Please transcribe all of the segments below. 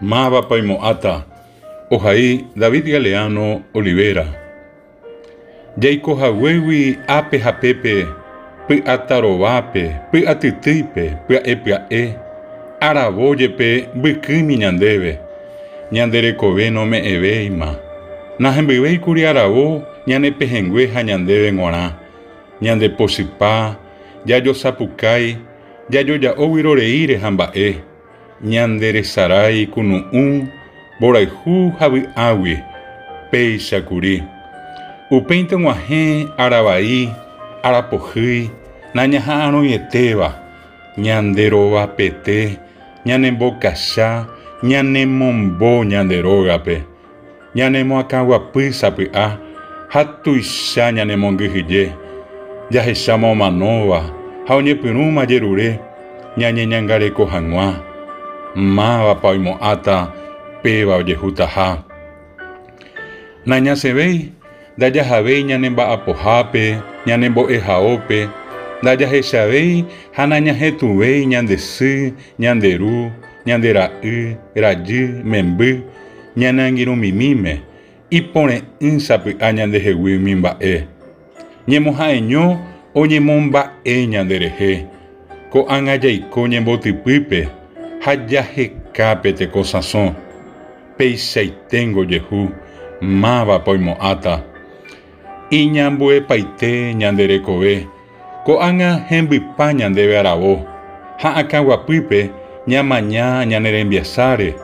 Mávapa oimo'ãta ohai David Galeano Olivera. Jaiko haguégui ápe ha pépe, py'atarovápe, py'atytýipe, pya'e pya'e, aravo jepe mbykymi ñandéve, ñande rekove nome'ẽvéima. Nahembyvéikuri aravo ñane pehẽngue ha ñandéve g̃uarã. Ñande pochypa, jajosapukái, jajoja'o vyroreíre ha mba'e. Ñande resarái kunu'ũ, mborayhu ha vy'águi. Péicha kuri. Upéinte og̃uahẽ ára vai, ára pohýi, nañaha'arõietéva. Ñande rovapete, ñanembokacha, ñanemombo ñande rógape. Ñanemoakãguapy sapy'a ha tuicha ñanemongyhyje, jahecháma omanóva ha oñepyrũma jerure ñañeñangareko hag̃ua. Mávapa oimo'ãta péva ojehutaha? Nañasẽvéi, ndajahavéi ñanemba'apohápe, ñanembo'ehaópe, ndajahechavéi ha nañahetũvéi ñande sy, ñande ru, ñande ra'y, rajy, memby, ñane angirũmimíme, ipore'ỹ sapy'a ñandehegui umi mba'e. Ñemoha'eño oñemomba'e ñanderehe, ko'ág̃a jaiko ñembotypýpe ha jaheka pe tekosãso. Peichaiténgo ojehu, mávapa oimo'ãta. Iñambuepaite ñande rekove, ko'ág̃a hembypa ñandéve aravo, ha akãguapýpe ñamaña ñane rembiasáre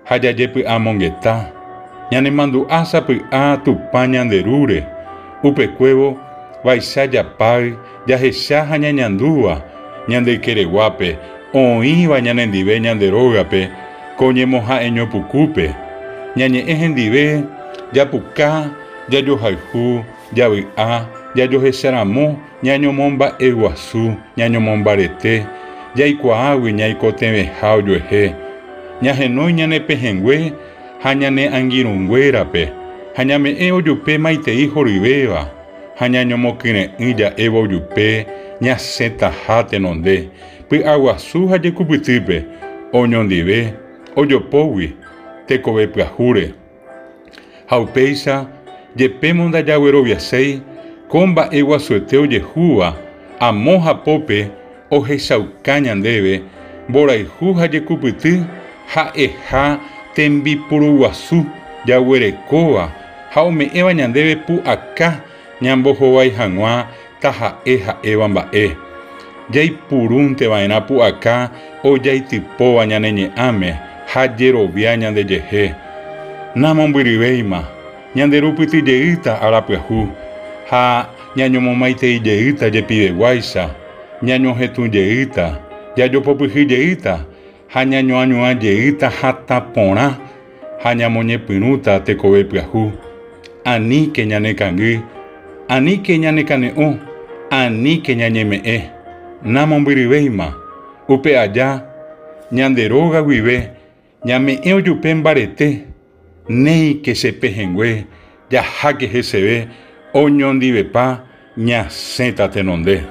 ha jajepy'amongeta, ñanemandu'a sapy'a Tupã ñande Rúre, upekuévo vaicha japáy jahecha ha ñañandúva ñande ykereguápe oĩva ñanendive ñande rógape ko ñemoha'eño pukúpe, ñañe'ẽ hendive, japuka, jajohayhu, javy'a, jajohecharamo, ñañomomba'eguasu, ñañomombarete, jaikuaágui ñaikotevẽha ojuehe, ñahenói ñane pehẽngue ha ñane angirũnguérape ha ñame'ẽ ojupe maitei horyvéva ha ñañomokyre'ỹ ja'éva ojupe ñasẽtaha tenonde, py'aguasu ha jekupytýpe, oñondive, ojopógui, tekove pyahúre. Ha upéicha, jepémo ndajagueroviaséi ko mba'e guasuete ojehúva amo hapópe ohechauka ñandéve mborayhu ha jekupyty ha'eha tembipuruguasu jaguerekóva ha ome'ẽva ñandéve pu'aka ñambohovái hag̃ua taha'e ha'éva mba'e. Jaipurúnte va'erã pu'aka ojaitypóva ñane ñe'ãme ha jerovia ñandejehe. Namombyryvéima, ñanderupyty jeýta ára pyahu ha ñañomomaitei jeýta jepiveguáicha, ñañohetũ jeýta, jajopopyhy jeýta ha ñañoañuã jeýta hatã porã ha ñamoñepyrũta tekove pyahu. Aníke ñanekangy, aníke ñanekane'õ, aníke ñañeme'ẽ. Namombyryvéima. Upe aja, ñande róga guive ñame'ẽ ojupe mbarete, néike che pehẽngue, jaháke heseve, oñondivepa ñasẽta tenonde.